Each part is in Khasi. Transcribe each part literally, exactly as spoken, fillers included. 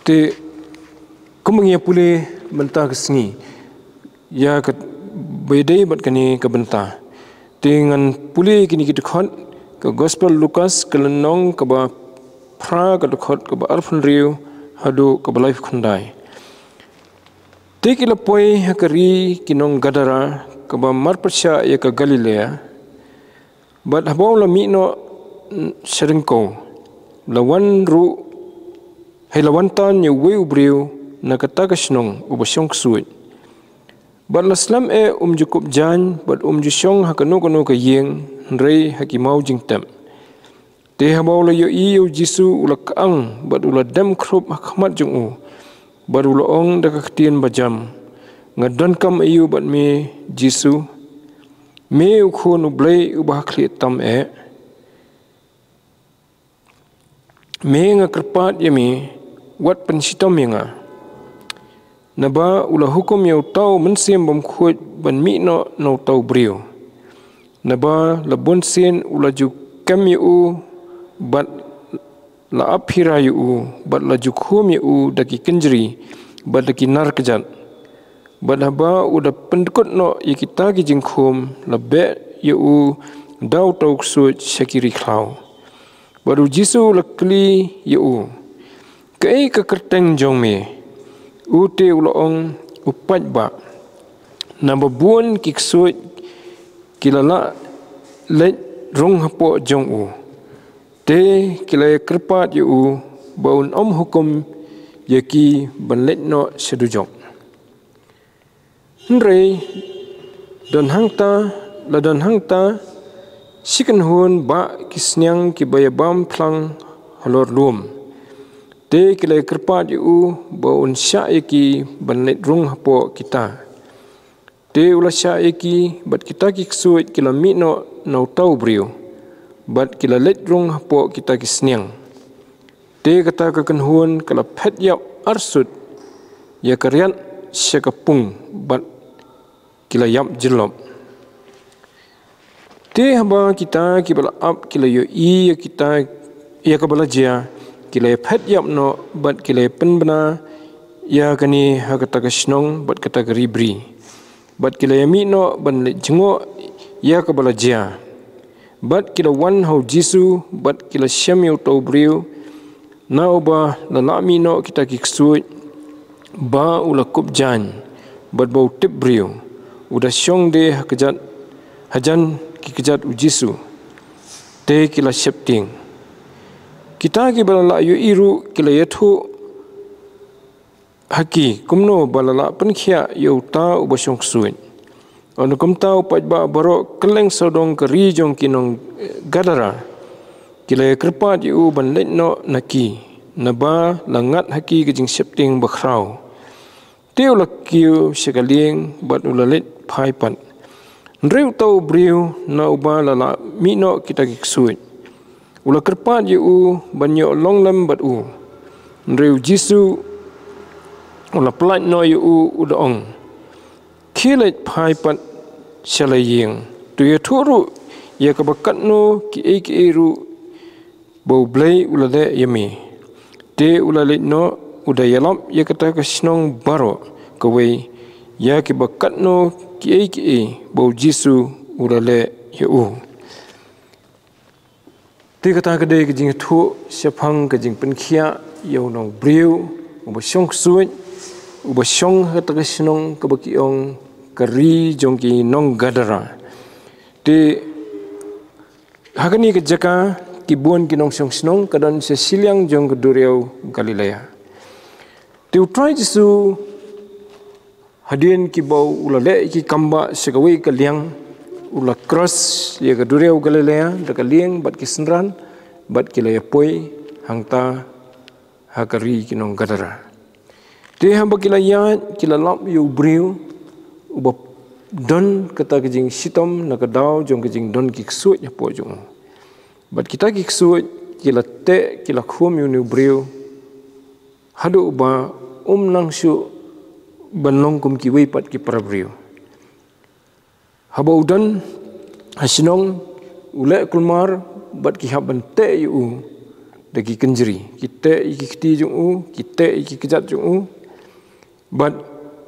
Te kumba ngi pule bynta ka sngi, ïa kaba ïadei bad kane ka bynta, te ngan pule kine ki dkhot ka Gospel Lukas, ka lynnong kaba phra, ka dkhot kaba arphew hynriew haduh kaba laiphew khyndai. Te ki la poi ha ka ri ki nong Gadara, kaba marpyrshah ïa ka Galilea. Bad haba u la mih noh sharyngkew, la wan ruh, hei, la wan tan ïa uwei u briew na kata ka shnong, uba shong ksuid. Bad la slem eh um ju kup jaiñ, bad um ju shong ha kano kano ka ïing, hynrei ha ki maw jingtep. Te haba u la ïohi ïa u Jisu, u la kyang bad u la dem khrup ha khmat jong u, bad u la ong da ka ktien bajam, "Nga donkam aïu bad me, Jisu, me u Khun u Blei uba ha khlieh tam eh? Me, nga kyrpad ïa me, wat pynshitom ïa nga." Naba u la hukum ïa uta u mynsiem bymkhuid ban mih noh na uta u briew. Naba la bun sien u la ju kem ïa u, bad la ap hira ïa u, bad la ju khum ïa u da ki kynjri bad da ki nar kjat. Bad haba u da pyndkut noh ïa kita ki jingkhum, la beh ïa u da uta u ksuid sha ki ri khlaw. Bad u Jisu u la kylli ïa u, "Kaei ka kyrteng jong me?" U te u la ong, "U Paidbah." Naba bun ki ksuid ki la lah leit rung hapoh jong u, te ki la ïa kyrpad ïa u ba un ym hukum ïa ki ban leit noh sha dujok. Hynrei don hangta, la don hangta shi kynhun bah ki sniang kiba ïa bam phlang halor lum. Te ki la ïa kyrpad ïa u ba un shah ïa ki ban leit rung hapoh kita. Te u la shah ïa ki, bad kita ki ksuid ki la mih noh na uta u briew, bad ki la leit rung hapoh kita ki sniang. Te kata ka kynhun ka la phet ïap arsut ïa ka riat sha ka pung, bad ki la ïap jyllop. Te haba kita kiba la ap ki la ïohi ïa kita, ïa kaba la jia, ki la ïa phet ïap noh, bad ki la ïa pynbna ïa kane ha kata ka shnong bad kata ka ri bri. Bad ki la ïa mih noh ban leit jngoh ïa kaba la jia. Bad ki la wan ha u Jisu, bad ki la shem ïa uta u briew, na uba la lah mih noh kita ki ksuid, ba u la kup jaiñ, bad ba u tip briew, u da shong de ha kjat, hajan ki kjat u Jisu. Te ki la sheptieng. Kita kiba la lah ïohi ruh ki la ïathuh ha ki kumno ba la lah pynkhiah ïa uta uba shong ksuid. Ynda kumta, u paidbah baroh kylleng sawdong ka ri jong ki nong, eh, Gadara, ki la ïa kyrpad ïa u ban leit noh na ki, naba la ngat ha ki ka jingsheptieng bakhraw. Te u la kiew sha ka lieng bad u la leit phai pat. Hynrei uta u briew na uba la lah mih noh kita ki ksuid, u la kyrpad ïa u ban ïoh long lem bad u. Hynrei u Jisu u la pyllait noh ïa u, u da ong, "Khie leit phai pat sha la ïing, to ïathuh ruh ïa kaba katno kiei kiei ruh ba U Blei u la leh ïa me." Te u la leit noh, u da ïalap ïa kata ka shnong baroh kawei ïa kiba katno kiei kiei ba u Jisu u la leh ïa u. Te kata ka dei ka jingïathuh shaphang ka jingpynkhiah ïa u nongbriew uba shong ksuid, uba shong ha kata ka shnong kaba ki ong ka ri jong ki nong Gadara. Te ha kane ka jaka ki bun ki nongshong shnong, ka don sha shiliang jong ka duriaw Galilea. Te U Trai Jisu, hadien kiba u la leh ki kambah sha kawei ka liang, u la cross ïa ka duriaw Galilea da ka lieng bad ki synran, bad ki la ïa poi hangta ha ka ri ki nong Gadara. Te haba ki la ïaid, ki la lap ïa u briew uba don kata ka jingshitom na ka daw jong ka jingdon ki ksuid hapoh jong u. Bad kita ki ksuid ki la teh, ki la khum ïa une u briew, haduh ba um nang shuh ban long kum kiwei pat ki para briew. Haba u don ha shnong, u leh kulmar bad ki hap ban teh ïa u. da ki kynjri. Ki teh ïa ki kti jong u, ki teh ïa ki kjat jong u. Bad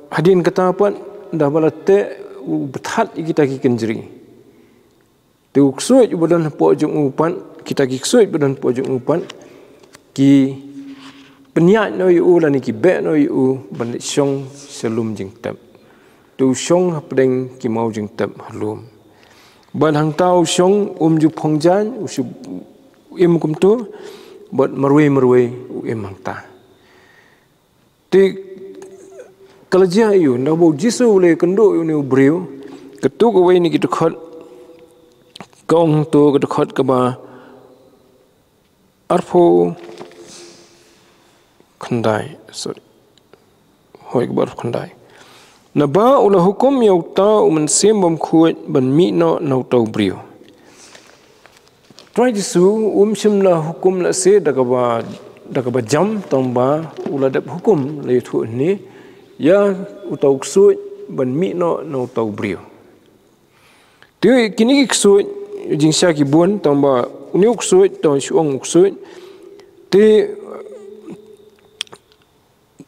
hadien kata pat, da ba la teh, u bthat ïa kita ki kynjri. Te u ksuid uba don hapoh jong u pat, kita ki ksuid ba don hapoh jong u pat, ki pynïaid noh ïa u lane ki beh noh ïa u ban leit shong sha lum jingtep. Te u shong hapdeng ki maw jingtep ha lum. Bad hangta u shong, um ju phong jaiñ, u shu im kumto, bad marwei marwei u im hangta. Te ka la jia ïa u, naba u Jisu u la ïakynduh ïa une u briew, katto kawei na ki dkhot, ka ong hangto ka dkhot kaba arphew khyndai, sorry. Hooid, kaba arphew khyndai. Naba u la hukum ïa uta u mynsiem bymkhuid ban mih noh na uta u briew. Trai Jisu um shym la hukum lehse da kaba, da kaba jam, tangba u la dep hukum, la ïathuh hangne ïa uta u ksuid ban mih noh na uta u briew. Te kine ki ksuid, jingshisha ki bun, tangba une u ksuid, tang shu ong u ksuid, te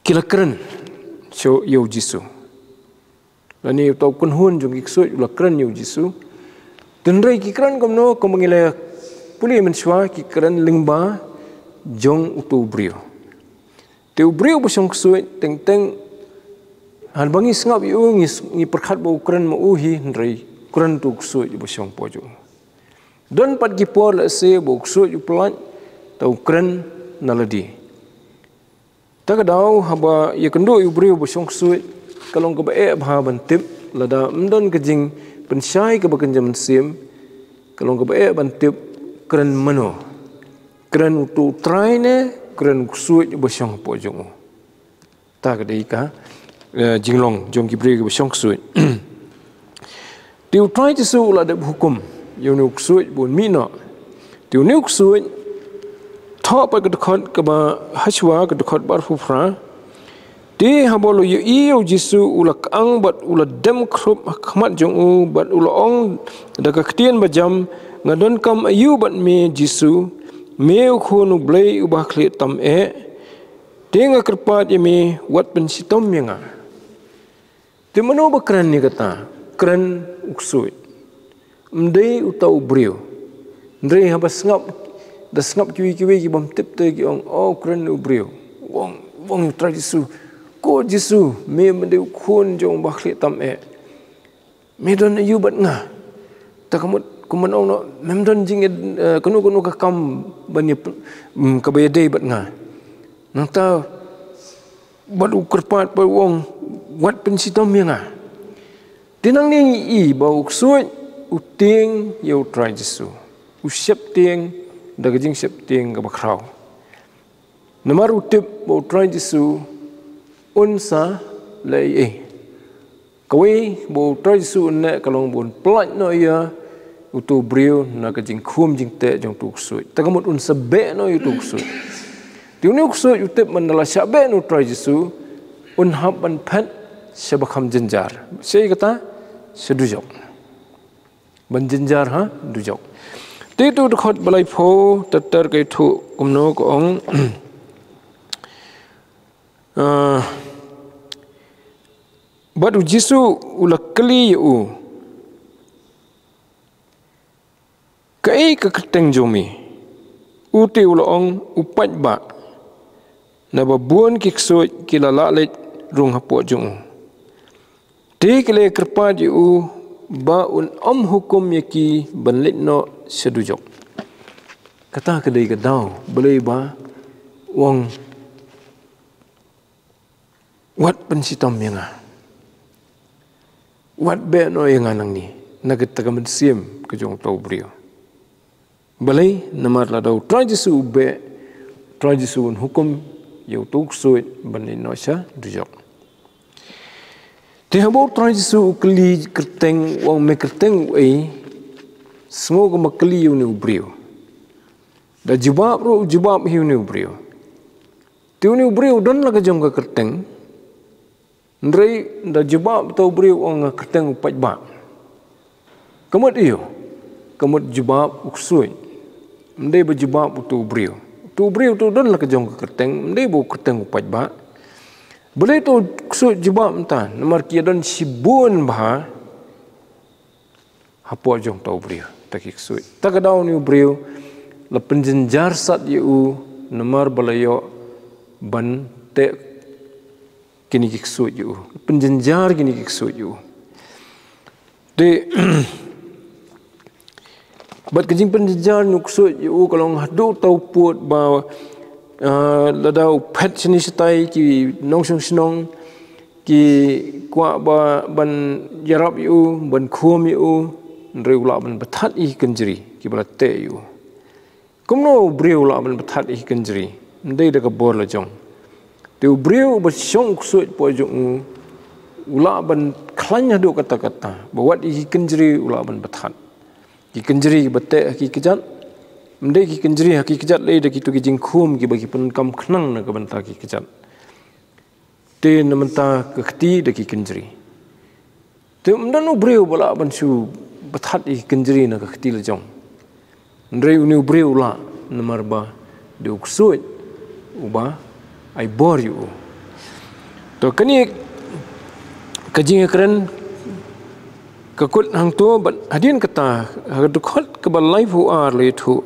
ki la kren sha ïa u Jisu. Lane uta u kynhun jong ki ksuid u la kren ïa u Jisu. Te hynrei ki kren kumno, kumba ngi la pule mynshuwa, ki kren lyngba jong uta u briew. Te u briew uba shong ksuid, teng teng, haba ngi sngap ïa u, ngi, ngi pyrkhat ba u kren ma u hi, hynrei u kren uta u ksuid uba shong hapoh jong u. Don pat ki por lehse ba u ksuid u pyllait, te u kren na lade. Ta ka daw haba ïakynduh ïa u briew uba shong ksuid, ka long kaba eh bha ban tip, lada ym don ka jingpynshai kaba kynja mynsiem, ka long kaba eh ban tip, kren mano. Kren uta u trai ne, kren u ksuid uba shong hapoh jong u. Ta ka dei ka, eh, jinglong jong ki briew kiba shong ksuid. Te u Trai Jisu u la dep hukum ïa une u ksuid ba un mih noh. Te une u ksuid, thoh pat ka dkhot kaba hashwa, ka dkhot ba arphew phra. Te haba u la ïohi ïa u Jisu, u la kyang bad u la dem khrup ha khmat jong u bad u la ong da ka ktien ba jam, "Nga donkam aïu bad me, Jisu, me u Khun u Blei uba khlieh tam eh? Te nga kyrpad ïa me, wat pynshitom ïa nga." Te mano ba kren ïa kata? Kren u ksuid. Ym dei uta u briew. Hynrei haba sngap, da sngap kiwei kiwei ki bym tip te ki ong, "Oh, kren u briew." U ong, u ong u Trai Jisu, "Ko Jisu, me, me dei u Khun jong uba khlieh tam eh. Me don aïu bad nga? Ta ka mut kumno ong noh, mem don jing, eh, kano kano ka kam ban ïa, mm, kaba ïadei bad nga. Nangta bad u kyrpad bad u ong, wat pynshitom ïa nga." Te nangne ngi i ba u ksuid u tieng ïa u Trai Jisu. U sheptieng da ka jingsheptieng kaba khraw. Namar u tip ba u Trai Jisu un sa leh ei ei. Kawei ba u Trai Jisu un leh ka long ba un pyllait noh ïa uta u briew na ka jingkhum jingteh jong uta u ksuid. Ta ka mut un sa beh noh ïa uta u ksuid. Te une u ksuid u tip mynba la shah beh na u Trai Jisu, un hap ban phet sha ba kham jynjar. Shaei kata? Sha dujok. Ban jynjar ha dujok. Te uta u dkhot ba laiphew, ter ter ka ïathuh kumno, ka ong, ah, bad u Jisu u la kylli ïa u, "Kaei ka kyrteng jong me?" U te u la ong, "U Paidbah, naba bun ki ksuid ki la lah leit rung hapoh jong u." Te ki la kyrpad ïa u ba un ym hukum ïa ki ban leit noh sha dujok. Kata ka dei ka daw, balei ba u ong, "Wat pynshitom ïa nga. Wat beh noh ïa nga nangne na kata ka mynsiem ka jong uta u briew." Balei? Namar lada u Trai Jisu u beh, u Trai Jisu un hukum ïa uta u ksuid ban leit noh sha dujok. Te haba u Trai Jisu u kylli kyrteng, u ong, "Me kyrteng uei?" Sngew kumba kylli ïa une u briew. Da jubab ruh u jubab hi une u briew. Te une u briew u don la ka jong ka kyrteng. Hynrei da jubab uta u briew, u ong, "Nga kyrteng u Paidbah." Ka mut aïu? Ka mut jubab u ksuid. Ym dei ba jubab uta u briew. U briew te u don la ka jong ka kyrteng, ym dei ba u kyrteng u paidbah. Balei te u ksuid jubab mynta? Namar ki don shibun bha hapoh jong uta u briew, ta ki ksuid. Ta ka daw une u briew la pynjynjar sat ïa u, namar ba la ïoh ban teh kine ki ksuid ïa u. Pynjynjar kine ki ksuid ïa u. Te bad ka jingpynjynjar une u ksuid ïa u ka long haduh uta u pud ba, ah, lada u phet shane shatai ki nongshong shnong ki kwah ba ban ïarap ïa u, ban khum ïa u, hynrei u lah ban pynthat ïa ki kynjri kiba la teh ïa u. Kumno u briew u lah ban pynthat ïa ki kynjri? Ym dei da ka bor la jong. Te u briew uba shong u ksuid hapoh jong u, u lah ban khlaiñ haduh katta katta ba wat ïa ki kynjri u lah ban pynthat. Ki kynjri kiba teh ha ki kjat, ym dei ki kynjri ha ki kjat lei, da kito ki jingkhum kiba ki pyndonkam khnang na ka bynta ki kjat. Te na bynta ka kti da ki kynjri. Te ym don u briew ba lah ban shu pynthat ïa ki kynjri na ka kti la jong. Hynrei une u briew u lah, namar ba dei u ksuid uba ai bor ïa u. To kane ka jingïakren ka kut hangto, bad hadien kata ha ka dkhot kaba laiphew ar la ïathuh.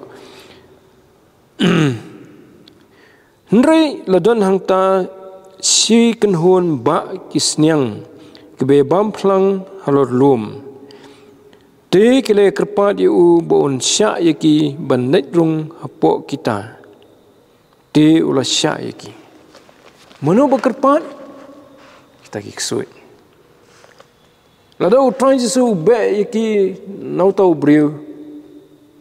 Hynrei la don hangta shi kynhun bah ki sniang kiba bam phlang halor lum. Te ki la kyrpad ïa u ba un shah ïa ki ban leit rung hapoh kita. Te u la shah ïa ki. Mano ba kyrpad? Kita ki ksuid. Lada u Trai Jisu u beh ïa ki na uta u briew,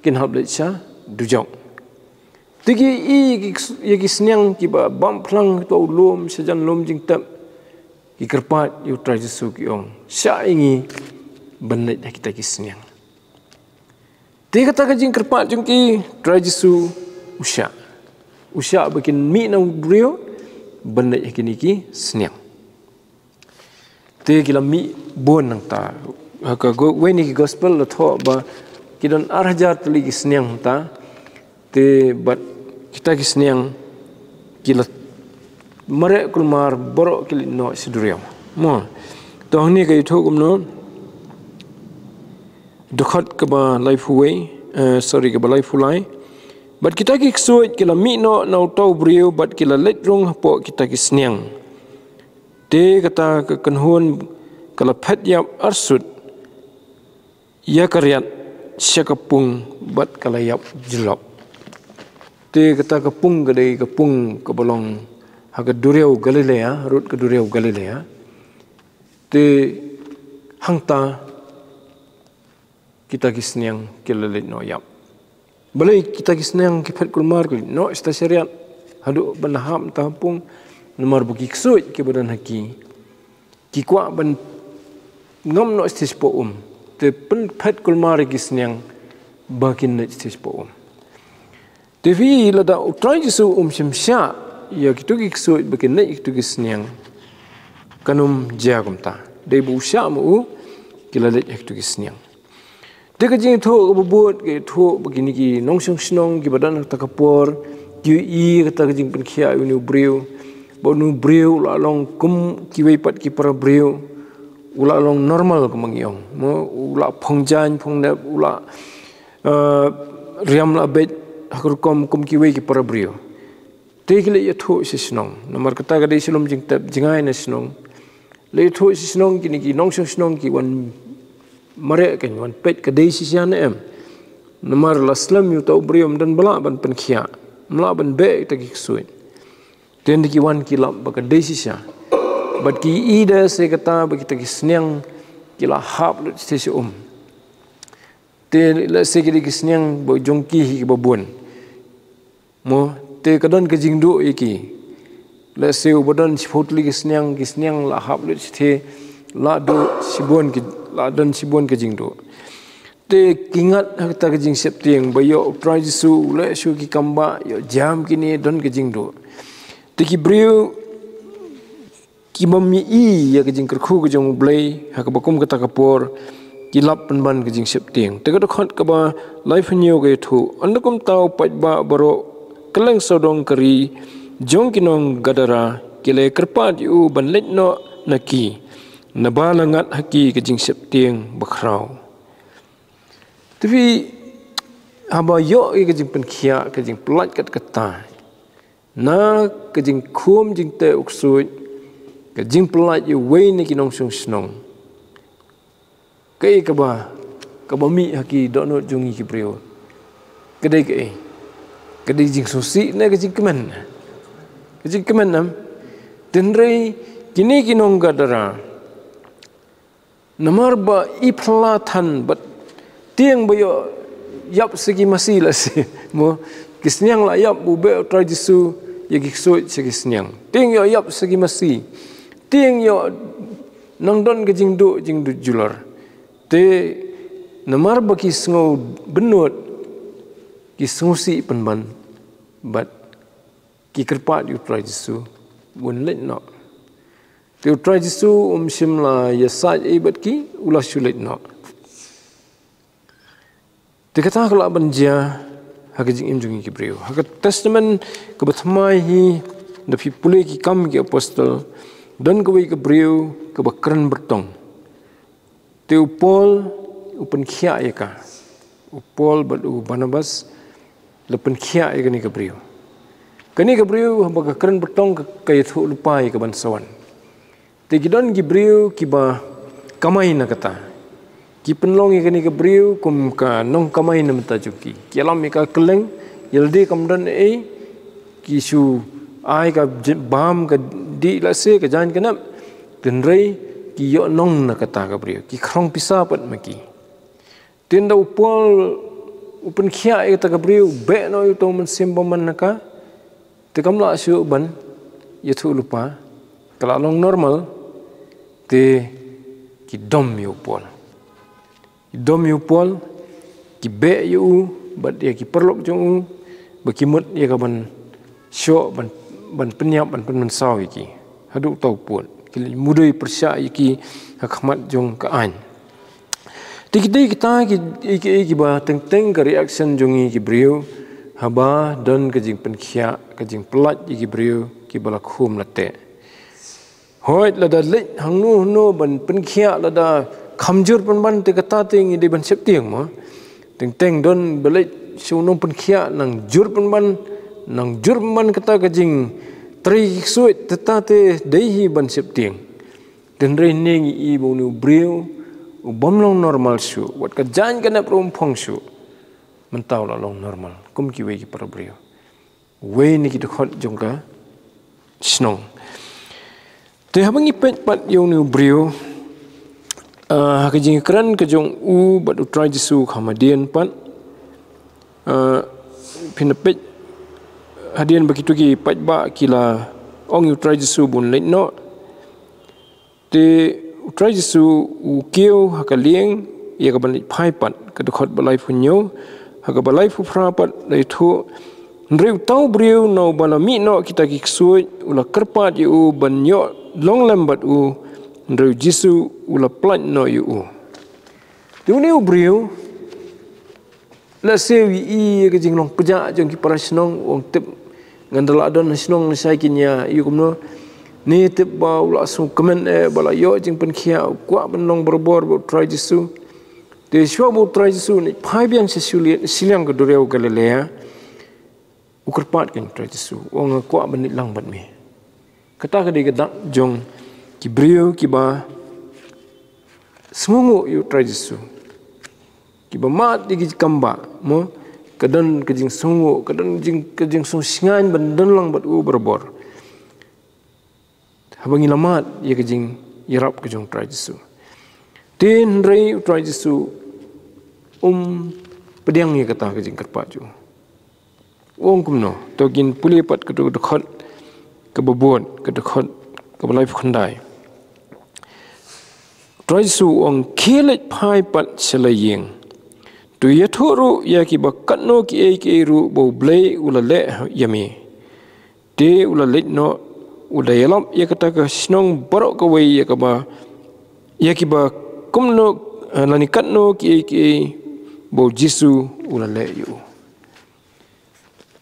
kin hap leit sha dujok. Te ki i ïa ki, ïa ki sniang kiba bam phlang ha uta u lum, shajan lum jingtep, ki kyrpad ïa u Trai Jisu, ki ong, shah ïa ngi ban leit ha kita ki sniang. Te kata ka jingkyrpad jong ki, Trai Jisu u shah. U shah ba kin mih na u briew ban leit ha kine ki sniang. Te ki la mih bun nangta. Ha ka go-, wei na ki gospel la thoh ba ki don ar hajar tylli ki sniang nangta. Te bad kita ki sniang ki la mareh kulmar, baroh ki leit noh sha duriaw. Mo. To hangne ka ïathuh kumno? Dkhot kaba laiphew wei, eh, sorry, kaba laiphew lai. Bad kita ki ksuid ki la mih noh na uta u briew bad ki la leit rung hapoh kita ki sniang. Te kata ka kynhun ka la phet ïap arsut ïa ka riat sha ka pung bad ka la ïap jyllop. Te kata ka pung ka dei ka pung kaba long ha ka duriaw Galilea, rud ka duriaw Galilea. Te hangta kita ki sniang ki la leit noh ïap. Balei kita ki sniang ki phet kulmar, ki leit noh shata sha riat haduh ban hap mynta ha pung? Namar ba ki ksuid kiba don ha ki, ki kwah ban ngam noh shathie shapoh um. Te pynphet kulmar ïa ki sniang ba kin leit shathie shapoh um. Te phi, lada u Trai Jisu um shym shah ïa kito ki ksuid ba kin leit ha kito ki sniang, kan ym jia kumta. Dei ba u shah ma u, ki la leit ha kito ki sniang. Te ka jingïathuh kaba bud ka ïathuh ba kine ki nongshong shnong kiba don ha kata ka por ki ïohi ïa kata ka jingpynkhiah ïa une u briew, ba une u briew u la long kum kiwei pat ki para briew, u la long normal, kumba ngi ong, mo, u la phong jaiñ phong dep, u la, eh, riam la beit ha ka rukom kum kiwei ki para briew. Te ki la ïathuh sha shnong, namar kata ka dei sha lum jingtep, jngai na shnong. La ïathuh sha shnong, kine ki nongshong shnong ki wan mareh, kan wan peit ka dei shisha ne em. Namar la slem ïa uta u briew, ym don ba lah ban pynkhiah, ym lah ban beh kita ki ksuid. Te hynda ki wan ki lap ba ka dei shisha, bad ki ïohi da se kata ba kita ki sniang ki la hap lut shathie sha um. Te lehse ki dei ki sniang ba jong ki hi kiba bun. Mo, te ka don ka jingduh ïa ki. Lehse uba don shiphew tylli ki sniang, ki sniang la hap lut shathie, la duh shibun ki, la don shibun ka jingduh. Te ki ngat ha kata ka jingsheptieng ba ïoh u Trai Jisu u leh shuh ki kam bah, ïoh jam kine, don ka jingduh. Te ki briew kiba ym ïohi ïa ka jingkyrkhu ka jong U Blei ha kaba kum kata ka por, ki lap pynban ka jingsheptieng. Te ka dkhot kaba laiphew hynñiew ka ïathuh, ynda kumta u paidbah baroh kylleng sawdong ka ri jong ki nong Gadara, ki la kyrpad ïa u ban leit noh na ki, naba la ngat ha ki ka jingsheptieng bakhraw. Te phi, haba ïoh ïa ka jingpynkhiah, ka jingpyllait kat kata, na ka jingkhum jingteh u ksuid, ka jingpyllait ïa uwei na ki nongshong shnong, kaei kaba, kaba mih ha ki dohnud jong ngi ki briew? Ka dei kaei? Ka dei jingsngewsih ne ka jingkmen? Ka jingkmen, em? Hynrei kine ki nong Gadara, namar ba i phylla than bad tieng ba ïoh ïap sa ki masi lehse, mo, ki sniang la ïap, u beh u Trai Jisu ïa ki ksuid sa ki sniang. Tieng ïoh ïap sa ki masi. Tieng ïoh nang don ka jingduh, jingduh julor. Te namar ba ki sngew bynnud, ki sngewsih pynban bad ki kyrpad ïa u Trai Jisu ban leit noh. Te u Trai Jisu um shym la ïasaid ei bad ki, u la shu leit noh. Te kata ka lah ban jia ha ka jingim jong ngi ki briew. Ha ka Testament kaba thymmai hi, da phi pule ki Kam ki Apostol, don kawei ka briew kaba kren byrtong. Te u Paul u pynkhiah ïa ka. U Paul bad u Barnabas la pynkhiah ïa kane ka briew. Kane ka briew haba ka kren byrtong ka, ka ïathuh lypa ïa ka ban sa wan. Te ki don ki briew kiba kamai na kata. Ki pynlong ïa kane ka briew kum ka nongkamai na bynta jong ki. Ki ïalam ïa ka kylleng, ïa lade kam don ei, ki shu ai ka j-, bam ka dih lehse, ka jaiñ ka nep. Hynrei ki ïoh nong na kata ka briew. Ki khrong pisa pat ma ki. Te ynda u Paul u pynkhiah ïa kata ka briew, beh noh ïa uta u mynsiem bymman na ka. Te kam lah shuh ban ïathuh lypa. Ka la long normal. Te ki dom ïa u Paul. Ki dom ïa u Paul, ki beh ïa u bad ïa ki paralok jong u, ba ki mut ïa ka ban shoh, ban, ban pynïap, ban pynmynsaw ïa ki. Haduh uta u pud. Ki leit mudui pyrshah ïa ki ha khmat jong ka aiñ. Te ki dei kita ki, ki, ki, kiba teng teng ka reaction jong ngi ki briew, haba don ka jingpynkhiah, ka jingpyllait ïa ki briew kiba la khum la teh. Hooid, lada leit hangno hangno ban pynkhiah, lada kham jur pynban, te kata te ngi dei ban sheptieng mo. Teng teng don ba leit sha u nongpynkhiah, nang jur pynban, nang jur pynban kata ka jingtrei ki ksuid, te kata te dei hi ban sheptieng. Hynrei ne ngi i ba une u briew u bym long normal shuh, wat ka jaiñ ka nep ruh um phong shuh. Mynta u la long normal kum kiwei ki para briew. Wei na ki dkhot jong ka shnong. Te haba ngi peit pat ïa une u briew, ah, ha ka jingkren ka jong u bad u Trai Jisu kham hadien pat, ah, phin peit hadien ba kito ki paidbah ki la ong ïa u Trai Jisu ban leit noh. Te u Trai Jisu u kiew ha ka lieng ïa ka ban leit phai pat, ka dkhot ba laiphew hynñiew, ha ka ba laiphew phra pat la ïathuh, hynrei uta u briew na uba la mih noh kita ki ksuid, u la kyrpad ïa u ban ïoh long lem bad u, hynrei u Jisu u la pyllait noh ïa u. Te une u briew, lehse u ïohi ïa ka jinglong kjat jong ki para shnong, u ong tip ngan da lah don ha shnong lashai kin ïa ïoh kumno. Ne tip ba u la sngewkmen eh ba la ïoh jingpynkhiah, u kwah ban long barabor bad u Trai Jisu. Te shuwa ba u Trai Jisu u leit phai biang sha shili-, shiliang ka duriaw Galilea, u kyrpad ïa u Trai Jisu, u ong nga kwah ban leit lang bad me. Kata ka dei ka dak jong ki briew kiba sngewnguh ïa u Trai Jisu. Kiba mad ïa ki kam ba, mo, ka don ka jingsngewnguh, ka don jing, ka jingsngewshngaiñ ban don lang bad u barabor. Haba ngi la mad ïa ka jingïarap ka jong u Trai Jisu. Te hynrei u Trai Jisu um pdiang ïa kata ka jingkyrpad jong u. U ong kumno, to ngin pule pat ka dkhot kaba bud, ka dkhot kaba laiphew khyndai. Trai Jisu u ong khie leit phai pat sha la ïing. To ïathuh ruh ïa kiba katno kiei kiei ruh ba U Blei u la leh ïa me. Te u la leit noh, u da ïalap ïa kata ka shnong baroh kawei ïa kaba, ïa kiba kumno, eh, lane katno kiei kiei ba U Jisu u la leh ïa u.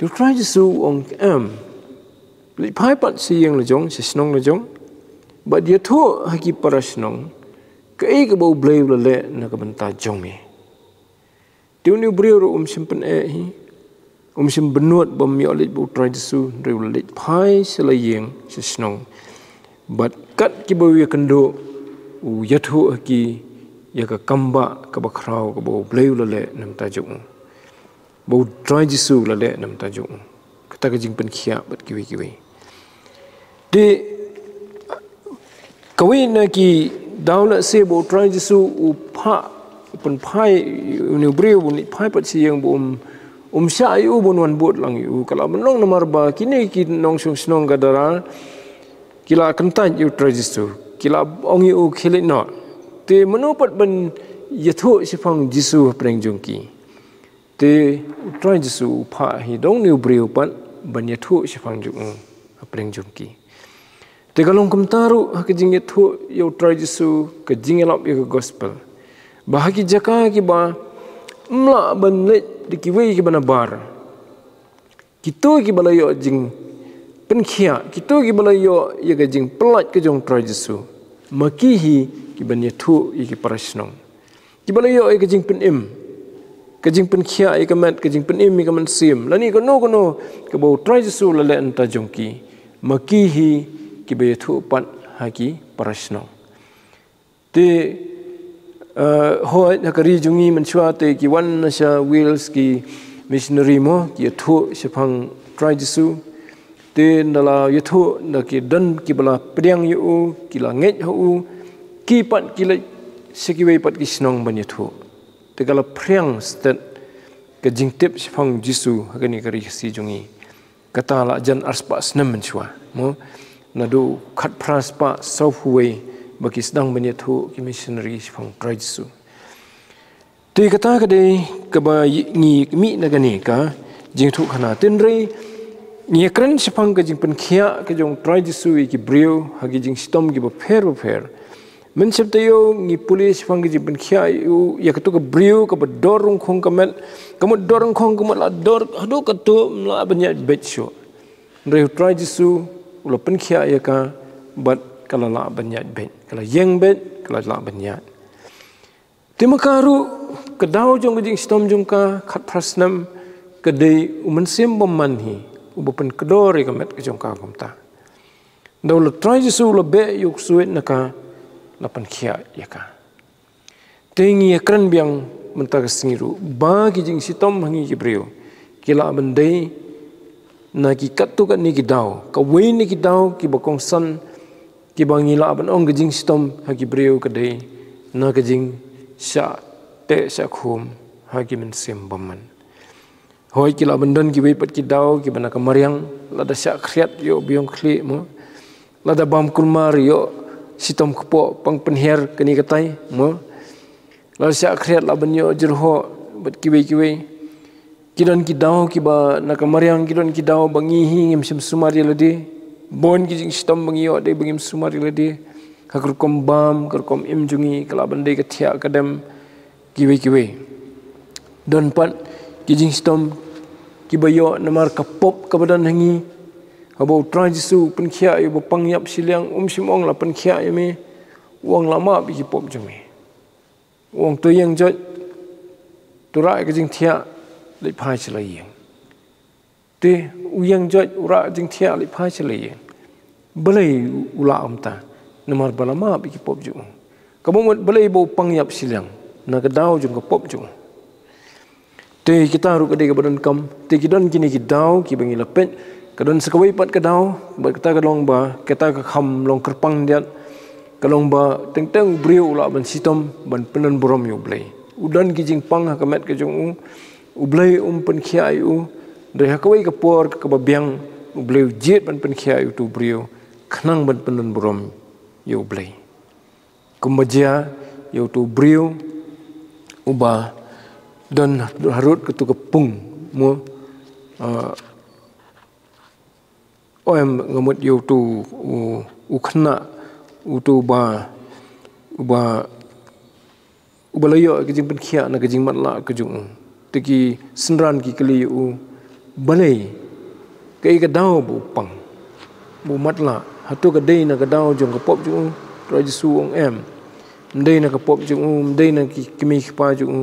Te u Trai Jisu u ong, em, leit phai pat sha ïing la jong, sha shnong la jong, bad ïathuh ha ki para shnong kaei kaba U Blei u la leh na ka bynta jong me. Te une u briew ruh um shym pyneh hi, um shym bynnud ba um ïoh leit bad u Trai Jisu, hynrei u la leit phai sha la ïing, sha shnong. Bad kat kiba u ïakynduh, u ïathuh ha ki ïa ka kambah kaba khraw kaba U Blei u la leh na bynta jong u, ba u Trai Jisu u la leh na bynta jong u. Kata ka jingpynkhiah bad kiwei kiwei. Te kawei na ki daw lehse ba u Trai Jisu u phah, u pynphai ïa une u briew ba un leit phai pat sha ïing, ba um, um shah ïa u, ba un wan bud lang ïa u, ka la ban long namar ba kine ki nongshong shnong Gadara ki la kyntait ïa u Trai Jisu, ki la ong ïa u, khie leit noh. Te mano pat ban ïathuh shaphang Jisu hapdeng jong ki? Te u Trai Jisu u phah hi da une u briew pat ban ïathuh shaphang jong u hapdeng jong ki. Te ka long kumta ruh ha ka jingïathuh ïa u Trai Jisu, ka jingïalap ïa ka gospel, ba ha ki jaka kiba ym lah ban leit da kiwei kiba nabar, kito kiba la ïoh jingpynkhiah, kito kiba la ïoh ïa ka jingpyllait ka jong u Trai Jisu, ma ki hi ki ban ïathuh ïa ki para shnong. Kiba la ïoh ïa ka jingpynim, ka jingpynkhiah ïa ka met, ka jingpynim ïa ka mynsiem, lane kano kano kaba u Trai Jisu u la leh na bynta jong ki, ma ki hi kiba ïathuh pat ha ki para shnong. Te, eh, hooid, ha ka ri jong ngi mynshuwa te ki wan na sha Wales ki missionary mo, ki ïathuh shaphang u Trai Jisu. Te ynda la ïathuh, ynda ki don kiba la pdiang ïa u, ki la ngeit ha u, ki pat ki leit sha kiwei pat ki shnong ban ïathuh. Te ka la phriang stet ka jingtip shaphang Jisu ha kane ka ri Khasi jong ngi. Kata la jan arspah snem mynshuwa mo, naduh khatphra spah sawphew wei ba ki sdang ban ïathuh ki missionary shaphang u Trai Jisu. Te kata ka dei kaba ngi mih na kane ka jingïathuhkhana. Hynrei ngi ïakren shaphang ka jingpynkhiah ka jong u Trai Jisu ïa ki briew ha ki jingshitom kiba pher ba pher. Mynshem taïew ngi pule shaphang ka jingpynkhiah ïa u, ïa katu ka briew kaba dor ryngkhong ka met, ka mut dor ryngkhong, ka mut la dor haduh katto, ym lah ban ïaid beit shuh. Hynrei u Trai Jisu u la pynkhiah ïa ka bad ka la lah ban ïaid beit, ka la ïeng beit, ka la lah ban ïaid. Te ma ka ruh, ka daw jong ka jingshitom jong ka khatphra snem ka dei u Mynsiem Bymman hi uba pynkdor ïa ka met ka jong ka kumta. Ynda u la, Trai Jisu u la beh ïa u ksuid na ka, la pynkhiah ïa ka. Te ngi ïakren biang mynta ka sngi ruh ba ki jingshitom ha ngi ki briew ki lah ban dei na ki katto katne ki daw. Kawei na ki daw kiba kongsan kiba ngi lah ban ong ka jingshitom ha ki briew ka dei na ka jingshah teh shah khum ha ki mynsiem bymman. Hooid, ki lah ban don kiwei pat ki daw kiba na ka mariang, lada shah khriat ïoh biang khlieh mo, lada bam kulmar ïoh shitom kpoh pang pynhiar kane katai mo, lada shah khriat lah ban ïoh jyrhoh bad kiwei kiwei. Ki don ki daw kiba na ka mariang, ki don ki daw ba ngi hi ngim shym sumar ïa lade. Bun ki jingshitom ba ngi ïoh dei ba ngim sumar ïa lade. Ha ka rukom bam, ka rukom im jong ngi, ka lah ban dei ka thiah ka dem, kiwei kiwei. Don pat ki jingshitom kiba ïoh namar ka pop kaba don ha ngi. Haba u Trai Jisu u pynkhiah ïa uba pang ïap shiliang, um shym ong la pynkhiah ïa me, u ong la map ïa ki pop jong me. U ong to ïeng joit, to rah ïa ka jingthiah, leit phai sha la ïing. Te u ïeng joit, u rah jingthiah, leit phai sha la ïing. Balei u lah kumta? Namar ba la map ïa ki pop jong u. Kaba mut balei ba u pang ïap shiliang na ka daw jong ka pop jong u. Te kita ruh ka dei kaba donkam. Te ki don kine ki daw kiba ngi la peit. Ka don sa kawei pat ka daw, bad kata ka long ba kata ka kham long kyrpang diat. Ka long ba teng teng u briew u lah ban shitom ban pyndon burom ïa U Blei. U don ki jingpang ha ka met ka jong u. U Blei um pynkhiah ïa u. Hynrei ha kawei ka por kaba biang, U Blei u jied ban pynkhiah ïa utu u briew khnang ban pyndon burom ïa U Blei. Kumba jia ïa utu u briew uba don harud katu ka pung mo, ah, o em, nga mut ïa utu u, u khynnah, utu uba, uba, uba la ïoh ka jingpynkhiah na ka jingmatlah ka jong u. Te ki synran ki kylli ïa u, Balei, kaei ka daw ba u pang, ba u matlah? Hato ka dei na ka daw jong ka pop jong u? Trai Jisu u ong em. Ym dei na ka pop jong u, ym dei na ki kmie ki kpa jong u,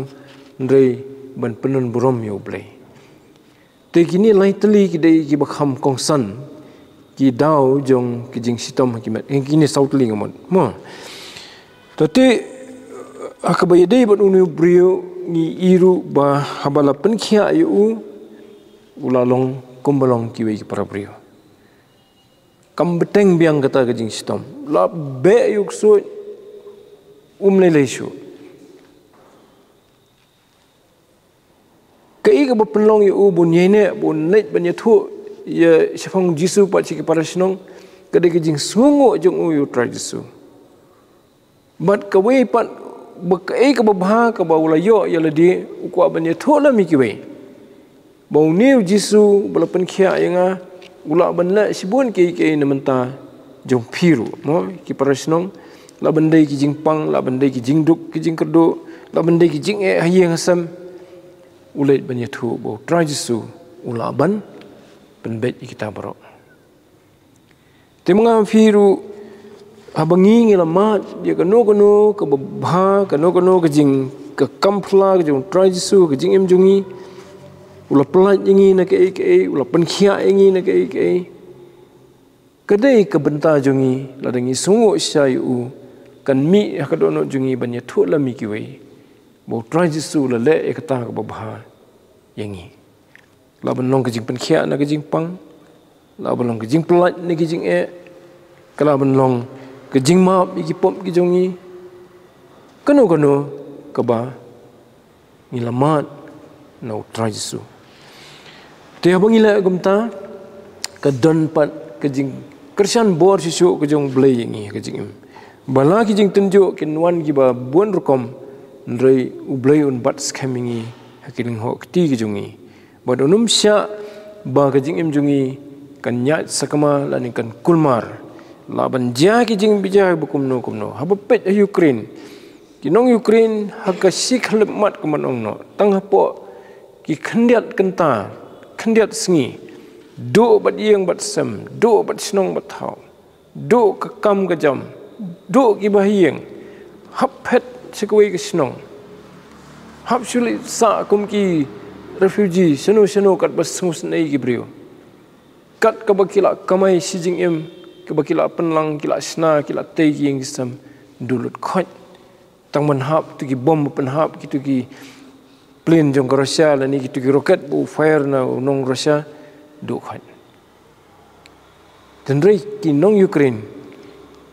hynrei ban pynlong burom ïa U Blei. Te kine lai tylli ki dei kiba kham kongsan ki daw jong ki jingshitom ha ki met. Eh, kine saw tylli nga mut. Mo. Te ha kaba ïadei bad une u briew ngi i ruh ba haba la pynkhiah ïa u, u la long kumba long kiwei ki para briew. Kam bteng biang kata ka jingshitom. La beh ïa u ksuid, um lei lei shuh. Kaei kaba pynlong ïa u ba un ïaineh, ba un leit ban ïathuh ïa shaphang Jisu pat sha ki para shnong, ka dei ka jingsngewnguh jong u ïa U Trai Jisu. Bad kawei pat, ba kaei kaba bha kaba u la ïoh ïa lade, u kwah ban ïathuh lem ïa kiwei ba une u Jisu ba la pynkhiah ïa nga, u lah ban leh shibun kiei kiei na bynta jong phi ruh, mo, ki para shnong. Lah ban dei ki jingpang, lah ban dei ki jingduk ki jingkyrduh, lah ban dei ki jingeh ha ïing ha sem. U leit ban ïathuh ba U Trai Jisu u lah ban pynbeit ïa kita baroh. Te ma nga ma phi ruh, haba ngi ngi la mad ïa kano kano kaba bha, kano kano ka jing, ka kam phylla ka jong U Trai Jisu ha ka jingim jong ngi, u la pyllait ïa ngi na kaei kaei, u la pynkhiah ïa ngi na kaei kaei, ka dei ka bynta jong ngi, lada ngi sngewnguh shisha ïa u, kan mih ha ka dohnud jong ngi ban ïathuh lem ïa kiwei ba U Trai Jisu u la leh ïa kata kaba bha ïa ngi. Lah ban long ka jingpynkhiah na ka jingpang, lah ban long ka jingpyllait na ka jingeh, ka lah ban long ka jingmap ïa ki pop ki jong ngi. Kano kano kaba ngi la mad na U Trai Jisu. Te haba ngi leh kumta, ka don pat ka jingkyrshan bor shisha ka jong U Blei ïa ngi ha ka jingim. Ba la ki jingtynjuh kin wan kiba bun rukom, hynrei U Blei un bat skhem ïa ngi ha ki lynghoh kti ki jong ngi. Bad un ym shah ba ka jingim jong ngi kan ïaid sakma lane kan kulmar. Lah ban jia ki jingbishar ba kumno kumno. Haba peit ha Ukraine, ki nong Ukraine ha ka shi khyllipmat kumba ong noh, tang hapoh ki khyndiat kynta, khyndiat sngi, duh bad ïing bad sem, duh bad shnong bad thaw, duh ka kam ka jam, duh kiba ha ïing, hap phet sha kawei ka shnong, hap shu leit sah kum ki refugee shano shano katba sngewsynei ki briew. Kat kaba ki la kamai shi jingim, kaba ki la pynlang, ki la shna, ki la tei ki ïing ki sem, duh lut khoit. Tang ban hap kito ki bom, ban hap kito ki plane jong ka Russia lane kito ki rocket ba u fire na u nong Russia, duh khoit. Hynrei ki nong Ukraine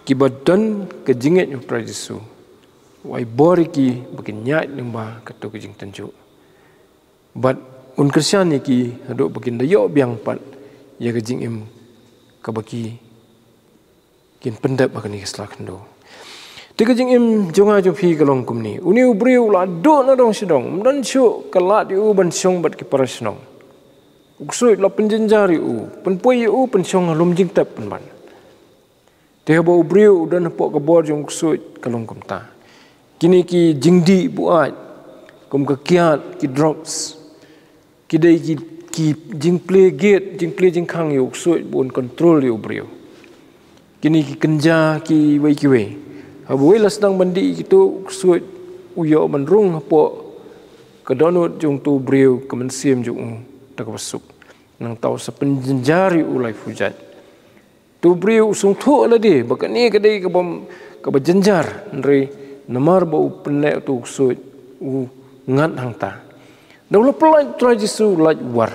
kiba don ka jingngeit ha U Trai Jisu, u ai bor ïa ki ba kin ïaid lyngba kato ka jingtynjuh. Bad un kyrshan ïa ki haduh ba kin da ïoh biang pat ïa ka jingim kaba ki kin pyndep ha kane ka sla khyndew. Te ka jingim jong nga jong phi ka long kumne. Une u briew u la duh na dong sha dong, ym don shuh ka lad ïa u ban shong bad ki para shnong. U ksuid u la pynjynjar ïa u, pynpoi ïa u, pynshong ha lum jingtep pynban. Te haba u briew u don hapoh ka bor jong u ksuid, ka long kumta. Kine ki jingdih buaid kum ka kiad, ki drugs, ki dei ki, ki jingplie gate, jingplie jingkhang ïa u ksuid ba un control ïa u briew. Kine ki kynja kiwei kiwei. Haba wei la sdang ban dih ïa kito, u ksuid u ïoh ban rung hapoh ka dohnud jong uto u briew, ka mynsiem jong u da kaba suk. Nangta u sa pynjynjar ïa u laiphew jait. Uto u briew u sngewthuh lade ba kane ka dei kaba, kaba jynjar, hynrei namar ba u pynleh uto u ksuid, u ngat hangta. Da u la pyllait Trai Jisu, u lait war.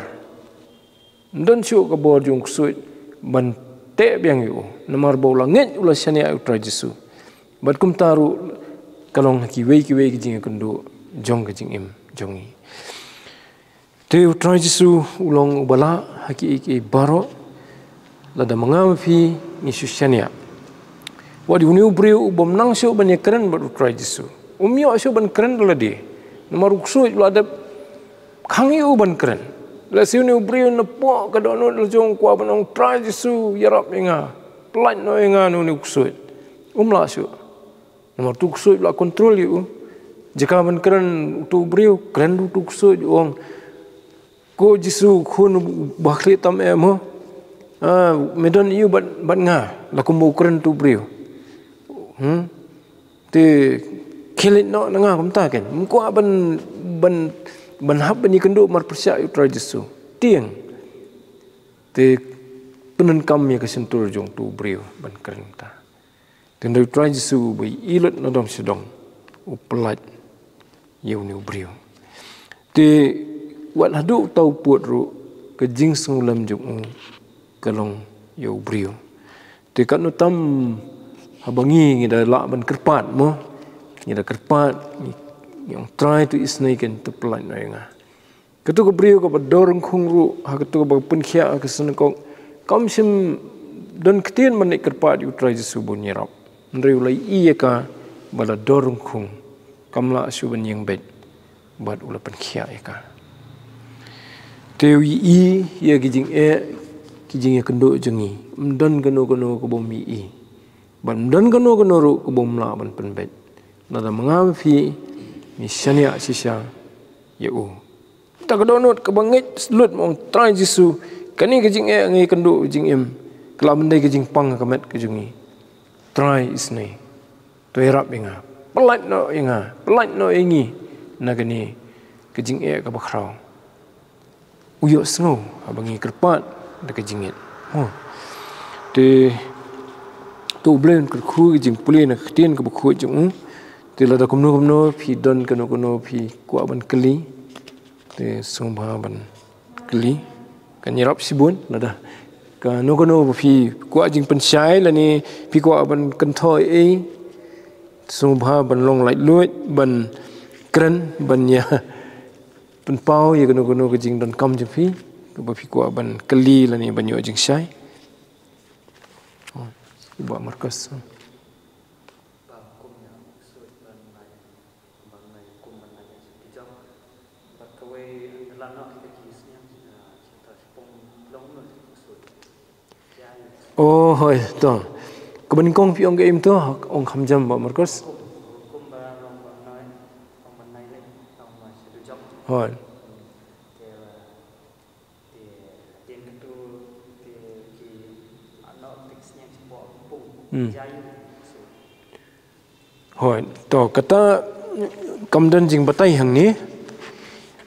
Ym don shuh ka bor jong u ksuid ban teh biang ïa u, namar ba u la ngeit, u la shaniah ïa u Trai Jisu. Bad kumta ruh ka long ha kiwei kiwei ki jingïakynduh jong ka jingim jong ngi. Te u Trai Jisu u long uba lah ha kiei kiei baroh, lada ma nga ma phi ngi shu shaniah. Wat ïa une u briew u bym nang shuh ban ïakren bad u Trai Jisu. Um ïoh shuh ban kren da lade. Namar u ksuid u la dep khang ïa u ban kren. Lehse une u briew napoh ka dohnud la jong u kwah ban ong, Trai Jisu, ïarap ïa nga. Pyllait noh ïa nga na une u ksuid. Um lah shuh. Namar uto u ksuid u la control ïa u. Jaka ban kren uto u briew, kren uto u ksuid, u ong, Ko Jisu, khun ba khlieh tam eh mo. Ah, me don ïa u bad, bad nga, la kumba u kren utu u briew. Hmm? Te khie leit noh na nga kumta ken. Ym kwah ban, ban, ban hap ban ïakynduh marpyrshah ïa u Trai Jisu. Tieng. Te pyndonkam ïa ka shyntur jong utu u briew ban kren kumta. Te hynrei u Trai Jisu ba ïohi lut na dong sha dong, u pyllait ïa une u briew. Te wat haduh uta u pud ruh, ka jingsngewlem jong u ka long ïa u briew. Te katno tam haba ngi, ngi da lah ban kyrpad mo, ngi da kyrpad, ngi, ngi ong, Trai, to isynei ken, to pyllait noh ïa nga. Kato ka briew kaba dor ryngkhung ruh, ha kato kaba pynkhiah ha ka synagog, kam shym don ktien ban leit kyrpad ïa u Trai Jisu ban ïarap. Hynrei u la ïohi ïa ka ba la dor ryngkhung, kam lah shuh ban ïeng beit, bad u la pynkhiah ïa ka. Te u ïohi ïa ki jingeh, ki jingïakynduh jong ngi. Ym don kano kano kaba um ïohi. Bad ym don kano kano ruh kaba um lah ban pynbeit. Lada ma nga ma phi, ngi shaniah shisha ïa u. Te ka dohnud kaba ngeit lut, ma ong, Trai Jisu, kane ka jingeh nga ïakynduh jingim, ka lah ban dei ka jingpang ha ka met ka jong ngi. Trai, isynei. To ïarap ïa nga. Pyllait noh ïa nga. Pyllait noh ïa ngi na kane ka jingeh kaba khraw. U ïohsngew haba ngi kyrpad da ka jingngeit. Mo. Te, to U Blei un kyrkhu ka jingpule na ka ktien kaba khuid jong u. Te lada kumno kumno phi don kano kano phi kwah ban kylli, te sngewbha ban kylli. Kan ïarap shibun, lada kano kano ba phi kwah jingpynshai lane phi kwah ban kynthoi ei, sngewbha ban long laitluid, ban kren, ban ïa pynpaw ïa kano kano ka jingdonkam jong phi, kaba phi kwah ban kylli lane ban ïoh jingshai. Oh, i Bah Marcos. Oh, hoi, to. Kaba nyngkong phi ong kaei mynta, ong kham jam, Bah Marcos. Hoi. Hmm. Hoi, to kata kam don jingbatai hangne.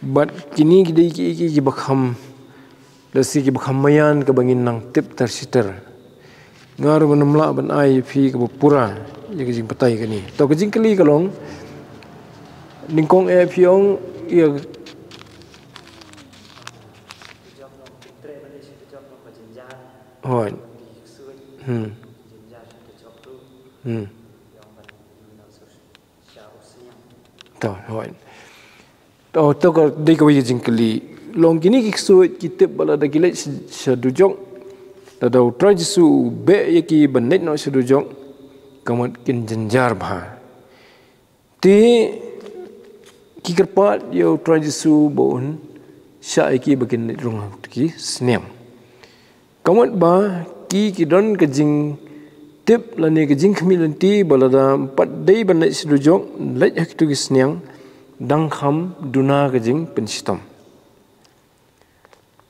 Bad kine ki dei ki, ki, kiba kham, lehse kiba kham maïan kaba ngin nang tip ter shi ter. Nga ruh ngan ym lah ban ai ïa phi kaba pura ïa ka jingbatai kane. To ka jingkylli ka long, nyngkong eh phi ong ïa Hooid. Hmm. Hmm. To, hooid. To, to ka dei kawei ka jingkylli. Long kine ki ksuid ki tip ba lada ki leit sha, sha dujok, lada u Trai Jisu u beh ïa ki ban leit noh sha dujok, ka mut kin jynjar bha. Te ki kyrpad ïa u Trai Jisu ba un shah ïa ki ba kin leit rung ha ki sniang. Ka mut ba ki, ki don ka jingtip lane ka jingkhmih lynti ba lada ym pat dei ban leit sha dujok, leit ha kito ki sniang, dang kham duna ka jingpynshitom.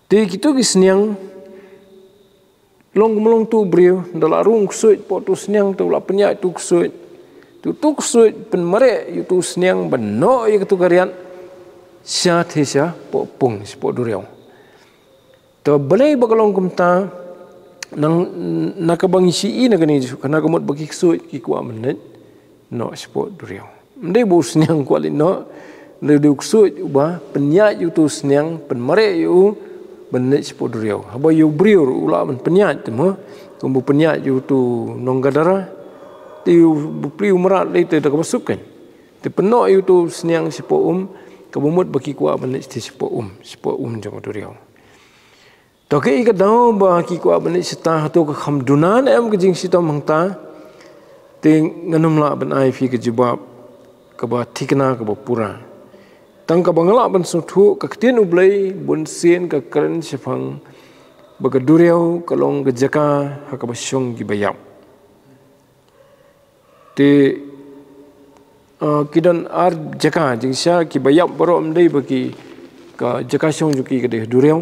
Te kito ki sniang, long kumno long uto u briew, da la rung ksuid hapoh uto u sniang, te u la pynïaid uto u ksuid. Te uto u ksuid pynmareh ïa uto u sniang ban noh ïa kato ka riat sha thei shapoh pung, shapoh duriaw. Te balei ba ka long kumta, nang, na kaba ngi shu i na kane, ka na ka mut ba ki ksuid ki kwah ban leit noh shapoh duriaw. Ym dei ba u sniang kwah leit noh, hynrei dei u ksuid uba pynïaid ïa uto u sniang, pynmareh ïa u ban leit shapoh duriaw. Haba ïa u briew ruh u lah ban pynïaid te mo, kumba u pynïaid ïa uto u nong Gadara, te u bapli u mrad lei te da kaba suk kan. Te pynnoh ïa uto u sniang shapoh um, kaba mut ba ki kwah ban leit shapoh um, shapoh um jong ka duriaw. To kaei ka daw ba ki kwah ban leit shata, hato ka kham duna ne em ka jingshitom hangta? Te ngan ym lah ban ai phi ka jubab kaba thikna kaba pura. Tang kaba nga lah ban sngewthuh, ka ktien U Blei bunsien ka kren shaphang ba ka duriaw ka long ka jaka ha kaba shong kiba ïap. Te, eh, ki don ar jaka, jingshisha kiba ïap baroh ym dei ba ki, Ka jaka shong jong ki ka dei ha duriaw.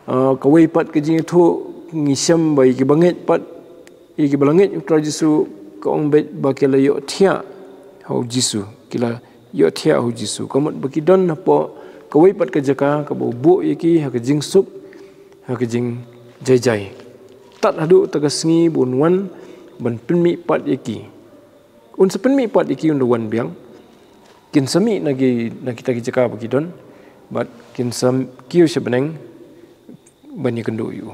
Ah, kawei pat ka jingïathuh ngi shem ba ïa kiba ngeit pat, ïa kiba la ngeit ïa u Trai Jisu, ka ong beit ba ki la ïohthiah ha u Jisu, ki la ïohthiah ha u Jisu. Ka mut ba ki don hapoh kawei pat ka jaka kaba u buh ïa ki ha ka jingsuk, ha ka jingjaijai. Tad haduh ta ka sngi ba un wan ban pynmih pat ïa ki. Un sa pynmih pat ïa ki, un da wan biang. Kin sa mih na ki, na kita ki jaka ba ki don, bad kin sa kiew sha bneng ban ïakynduh ïa u.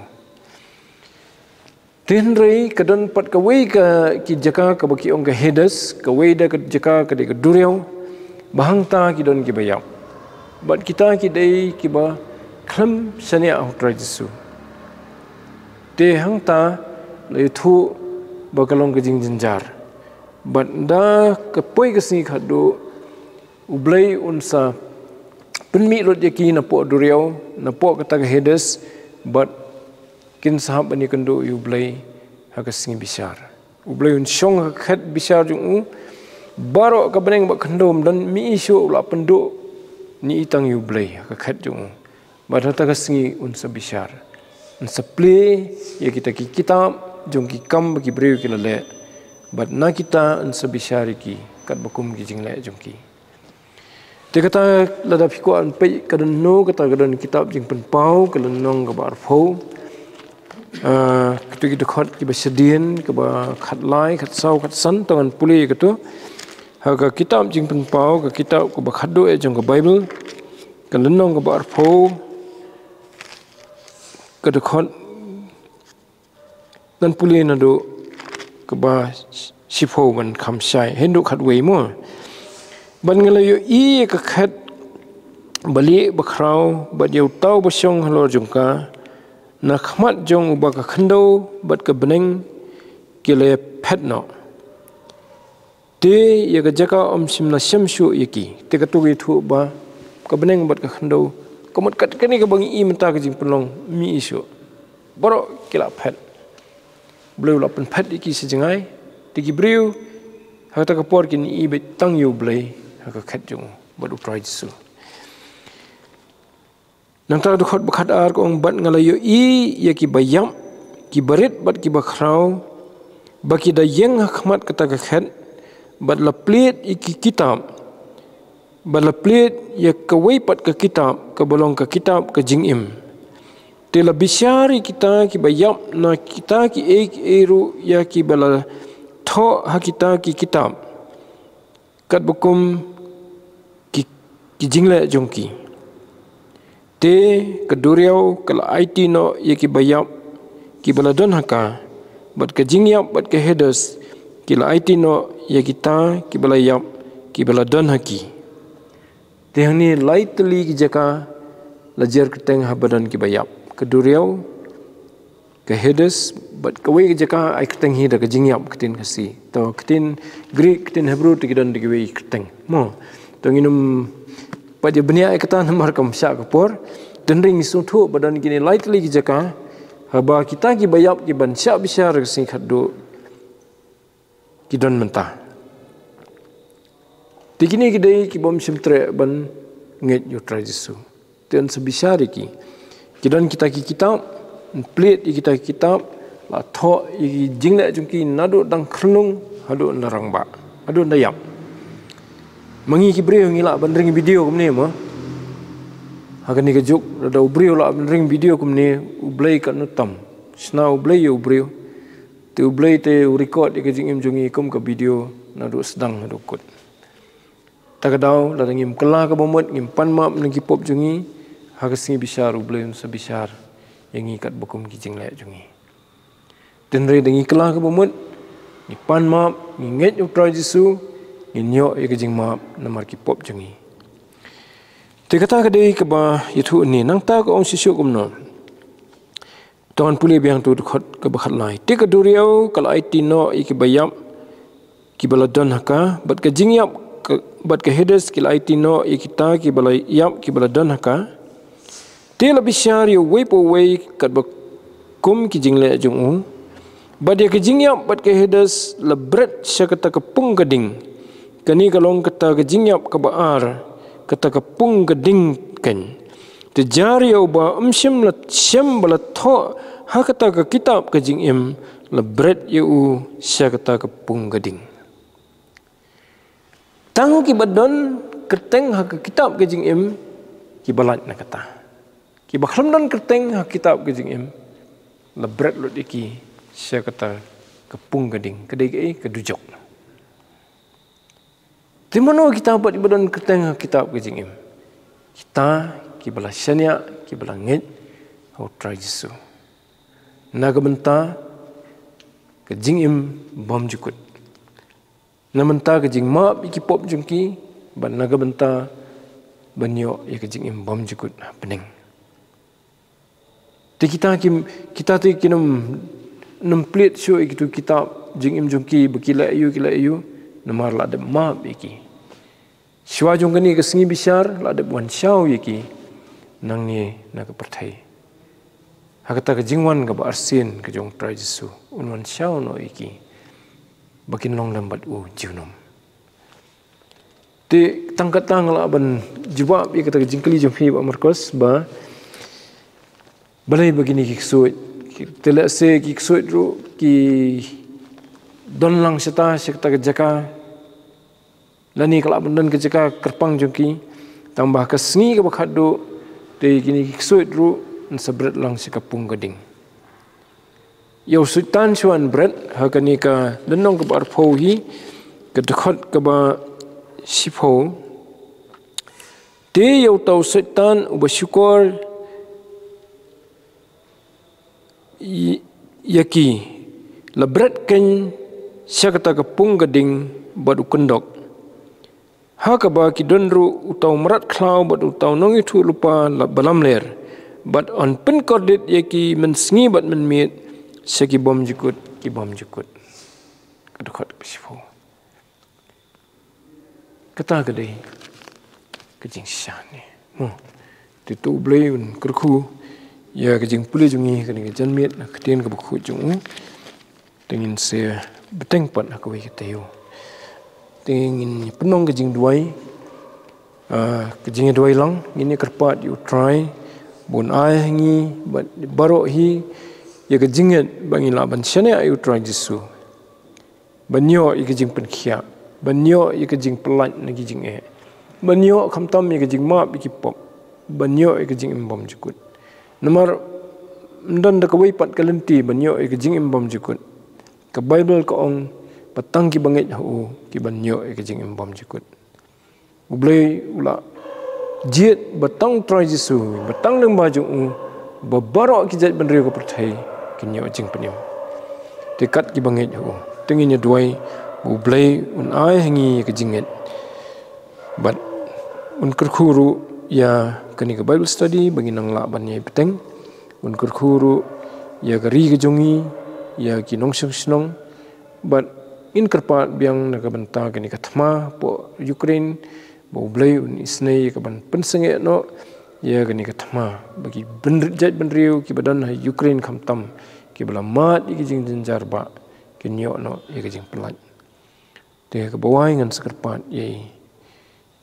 Te hynrei ka don pat kawei ka, ki jaka kaba ki ong ka Hades, kawei da ka jaka ka dei ka duriaw, ba hangta ki don kiba ïap. Bad kita ki dei kiba khlem shaniah ha u Trai Jisu. Te hangta la ïathuh ba ka long ka jingjynjar. Bad da ka poi ka sngi khatduh, u Blei un sa pynmih lut ïa ki napoh duriaw, napoh kata ka Hades, bad kin sa hap ban ïakynduh ïa u Blei ha ka sngi bishar. U Blei un shong ha ka khet bishar jong u, baroh ka bneng bad khyndew ym don mih shuh u la pynduh, ni i tang ïa u Blei ha ka khet jong u. Bad ha ta ka sngi un sa bishar. Un sa plie ïa kita ki kitab jong ki kam ba ki briew ki la leh. Bad na kita un sa bishar ïa ki katba kum ki jingleh jong ki. Te kata, lada phi kwah ban peit ka don no, kata ka don kitab Jingpynpaw, ka lynnong kaba arphew. Ah, kito ki dkhot kiba shadien, kaba khatlai, khatsaw, khatsan, to ngan pule ïa kito. Ha ka kitab Jingpynpaw, ka kitab kaba khatduh eh jong ka Baibl, ka lynnong kaba arphew, ka dkhot, ngan pule naduh kaba shiphew ban kham shai, haduh khatwei mo. Bad nga la ïohi ïa ka khet balieh bakhraw, bad ïa uta uba shong halor jong ka, na khmat jong uba ka khyndew bad ka bneng ki la phet noh. Te ïa ka jaka ym shym la shem shuh ïa ki. Te kato ka ïathuh ba ka bneng bad ka khyndew, ka mut kat kane kaba ngi i mynta ka jingpynlong, ym i shuh. Baroh ki la phet. U Blei u la pynphet ïa ki sha jngai. Te ki briew ha kata ka por kin i beit tang ïa u Blei ha ka khet jong u bad u Trai Jisu. Nangta dkhot ba khatar ka ong, bad nga la ïohi ïa kiba ïap, kiba rit bad kiba khraw, ba ki da ïeng ha khmat kata ka khet, bad la plied ïa ki kitab, bad la plied ïa kawei pat ka kitab, kaba long ka kitab ka jingim. Te la bishar ïa kita kiba ïap na kita kiei kiei ruh ïa kiba la thoh ha kita ki kitab, katba kum ki, ki jingleh jong ki. Te ka duriaw ka la aiti noh ïa kiba ïap kiba la don ha ka, bad ka jingïap bad ka Hades ki la aiti noh ïa kita kiba la ïap kiba la don ha ki. Te hangne lai tylli ki jaka la jer kyrteng haba don kiba ïap. Ka duriaw, ka Hades, bad kawei ka jaka ai kyrteng hi da ka jingïap, ka ktien Khasi. To ka ktien Greek, ka ktien Hebrew, te ki don da kiwei ki kyrteng. Mo, to ngin ym pat ïa bniah ïa kata namar kam shah ka por. Te hynrei ngi sngewthuh ba don kine lai tylli ki jaka haba kita kiba ïap ki ban shah bishar ka sngi khatduh ki don mynta. Te kine ki dei ki bym shym treh ban ngeit ïa u Trai Jisu. Te yn sa bishar ïa ki. Ki don kita ki kitab, yn plied ïa kita ki kitab, la thoh ïa ki jingleh jong ki naduh dang khyllung haduh na rangbah, haduh na ïap. Ma ngi ki briew ngi lah ban ring video kumne mo. Ha kane ka juk, lada u briew lah ban ring video kumne, U Blei katno tam. Shna U Blei ïa u briew. Te U Blei te u record ïa ka jingim jong ngi kum ka video naduh sdang haduh kut. Ta ka daw, lada ngim kylla kaba mut, ngim pan map na ki pop jong ngi, ha ka sngi bishar U Blei un sa bishar ïa ngi katba kum ki jingleh jong ngi. Te hynrei da ngi kylla kaba mut, ngi pan map, ngi ngeit ïa u Trai Jisu, ngin ïoh ïa ka jingmap namar ki pop jong ngi. Te kata ka dei kaba ïathuh ne, nangta ka ong shisha kumno. To ngan pule biang tu dkhot kaba khatlai. Te ka duriaw ka la aiti noh ïa kiba ïap kiba la don ha ka, bad ka jingïap ka, bad ka Hades ki la aiti noh ïa kita kiba la ïap kiba la don ha ka. Te la bishar ïa uwei pa uwei katba kum ki jingleh jong u. Bad ïa ka jingïap bad ka Hades la bret sha kata ka pung ka ding. Kane ka long kata ka jingïap kaba ar, kata ka pung ka ding kein. Te jar ïa uba ym shym la shem ba la thoh ha kata ka kitab ka jingim, la bret ïa u sha kata ka pung ka ding. Tang kiba don kyrteng ha ka kitab ka jingim, kiba lait na kata. Kiba khlem don kyrteng ha kitab ka jingim, la bret lut ïa ki sha kata ka pung ka ding, ka dei ka, eh, ka dujok. Te mano kita pat kiba don kyrteng ha kitab ka jingim? Kita kiba la shaniah, kiba la ngeit ha U Trai Jisu, na ka bynta ka jingim bymjukut, na bynta ka jingmap ïa ki pop jong ki, bad na ka bynta ban ïoh ïa ka jingim bymjukut hapdeng. Te kita ki, kita te kin ym, ym plie shuh ïa kitu kitab jingim jong ki ba ki leh aïu, ki leh aïu, namar la dep map ïa ki. Shuwa jong kane ka sngi bishar la dep wan shaw ïa ki nangne na ka pyrthei. Ha kata ka jingwan kaba arsien ka jong U Trai Jisu, un wan shaw noh ïa ki ba kin long lem bad u junom. Te tang kata nga lah ban jubab ïa kata ka jingkylli jong phi, Bah Marcos, ba balei ba kine ki ksuid, te lehse ki ksuid ruh ki don lang shata sha kata ka jaka, lane ka lah ban don ka jaka kyrpang jong ki, tang ba ha ka sngi kaba khatduh te kine ki ksuid ruh yn sa bret lang sha ka pung ka ding. Ïa u Soitan shuwa yn bret, ha kane ka lynnong kaba arphew hi, ka dkhot kaba shiphew. Te ïa uta u Soitan uba shukor ï-, ïa ki, la bret kein sha kata ka pung ka ding bad u kyndok. Ha kaba ki don ruh uta u mrad khlaw bad uta u nongïathuhlypa la, ba lamler, bad yn pynkordit ïa ki mynsngi bad mynmiet sha ki bymjukut ki bymjukut. Ka dkhot kaba shiphew. Kata ka dei ka jingshisha ne. Mo. Te to U Blei un kyrkhu ïa ka jingpule jong ngi kane ka janmiet na ka ktien kaba khuid jong u. Te ngin sa bteng pat ha kawei ka taïew. Te ngin pynlong ka jingduwai, ah, ka jingduwai lang, ngin ïa kyrpad ïa U Trai ba un ai ha ngi bad baroh hi ïa ka jingngeit ba ngin lah ban shaniah ïa U Trai Jisu, ban ïoh ïa ka jingpynkhiah, ban ïoh ïa ka jingpyllait na ki jingeh, ban ïoh khamtam ïa ka jingmap ïa ki pop, ban ïoh ïa ka jingim bymjukut. Namar ym don da kawei pat ka lynti ban ïoh ïa ka jingim bymjukut. Ka Baibl ka ong ba tang kiba ngeit ha u ki ban ïoh ïa ka jingim bymjukut. U Blei u la jied ba tang U Trai Jisu, ba tang lyngba jong u, ba baroh ki jaitbynriew ka pyrthei kin ïoh jingpynim. Te kat kiba ngeit ha u, te ngin ïa duwai ba U Blei un ai ha ngi ïa ka jingngeit. Bad un kyrkhu ruh ïa kane ka Bible study ba ngin nang lah ban ïa bteng. Un kyrkhu ruh ïa ka ri ka jong ngi, ïa ki nongshong shnong. Bad ngin kyrpad biang na ka bynta kane ka thma poh Ukraine, ba U Blei un isynei ïa ka ban pynsangeh noh ïa kane ka thma, ba ki bynriew, jaitbynriew kiba don ha Ukraine khamtam, kiba la mad ïa ki jingjynjar ba kin ïoh noh ïa ka jingpyllait. Te kaba wai ngan sa kyrpad ïa i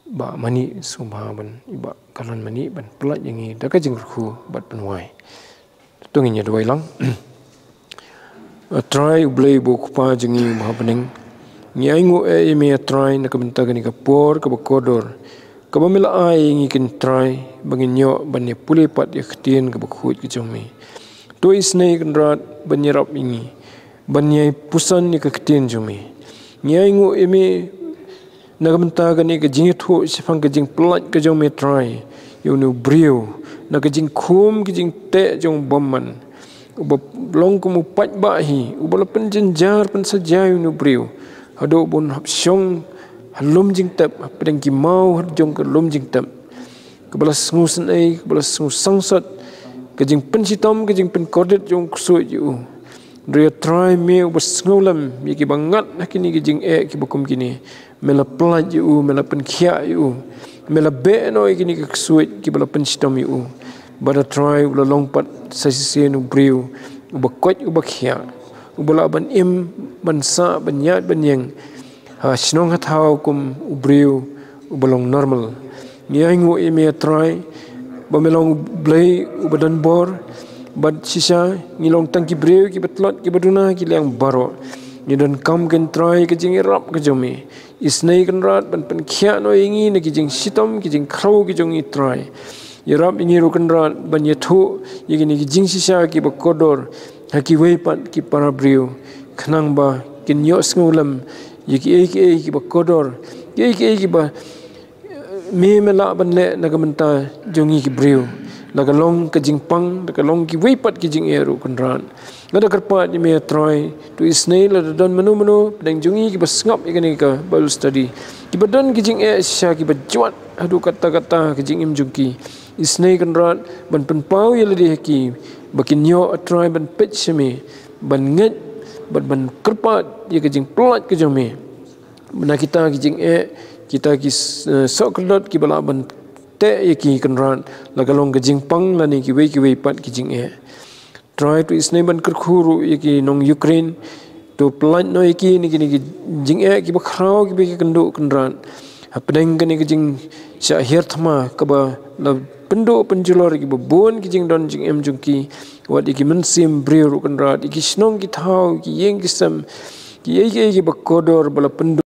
Bah Mani sngewbha ban, i Bah Kalan Mani ban pyllait ïa ngi da ka jingkyrkhu bad pynwai. To ngin ïa duwai lang. A Trai U Blei uba U Kpa jong ngi uba ha bneng, ngi ainguh ïa me A Trai na ka bynta kane ka por kaba kordor kaba me la ai ïa ngi, ko Trai, ba ngin ïoh ban ïa pule pat ïa ka ktien kaba khuid ka jong me. To isynei, Kynrad, ban ïarap ïa ngi ban ïa puson ïa ka ktien jong me. Ngi ainguh ïa me na ka bynta kane ka jingïathuh shaphang ka jingpyllait ka jong me Trai ïa une u briew na ka jingkhum ka jingteh jong u bymman, uba long kum u paidbah hi, uba la pynjynjar pynsaja ïa une u briew haduh ba un hap shong ha lum jingtep, hapdeng ki maw ha jong ka lum jingtep. Kaba la sngewsynei, kaba la sngewsangsot ka jingpynshitom, ka jingpynkordit jong u ksuid ïa u. Hynrei A Trai, me uba sngewlem ïa kiba ngat ha kine ki jingeh kiba kum kine, me la pyllait ïa u, me la pynkhiah ïa u, me la beh noh ïa kine ki ksuid kiba la pynshitom ïa u. Bad A Trai, u la long pat sa shisien u briew uba koit uba khiah, uba lah ban im, ban sah, ban ïaid ban ïeng ha shnong ha thaw kum u briew uba long normal. Ngi ainguh ïa me Trai ba me long Blei uba don bor, bad shisha ngi long tang ki briew kiba tlot kiba duna ki liang baroh. Ngi donkam Kynrad Trai ka jingïarap ka jong me. Isynei Kynrad ban pynkhiah noh ïa ngi na ki jingshitom ki jingkhrew ki jong ngi Trai. Ïarap ïa ngi ruh Kynrad ban ïathuh ïa kine ki jingshisha kiba kordor ha kiwei pat ki para briew, khnang ba kin ïohsngew lem ïa kiei kiei kiba kordor, kiei kiei kiba me me lah ban leh na ka bynta jong ngi ki briew, la ka long ka jingpang, la ka long kiwei pat ki jingeh ruh Kynrad. Nga da kyrpad ïa me Trai, to isynei lada don mano mano pdeng jong ngi kiba sngap ïa kane ka Bible study, kiba don ki jingeh shisha kiba jwat haduh katta katta ka jingim jong ki. Isynei Kynrad ban pynpaw ïa lade ha ki ba kin ïoh Trai ban peit sha me, ban ngeit bad ban kyrpad ïa ka jingpyllait ka jong me na kita ki jingeh, kita ki s-, eh, sohkyrdot kiba lah ban teh ïa ki Kynrad, la ka long ka jingpang lane kiwei kiwei pat ki jingeh. Trai to isynei ban kyrkhu ruh ïa ki nong Ukraine, to pyllait noh ïa ki na kine ki jingeh kiba khraw kiba ki kynduh Kynrad. Hapdeng kane ka jingshah hiar thma kaba la pynduh pynjulor ïa kiba bun ki jingdon jingem jong ki, wat ïa ki mynsiem briew ruh Kynrad, ïa ki shnong ki thaw, ki ïing ki sem, kiei kiei kiba kordor ba la pynduh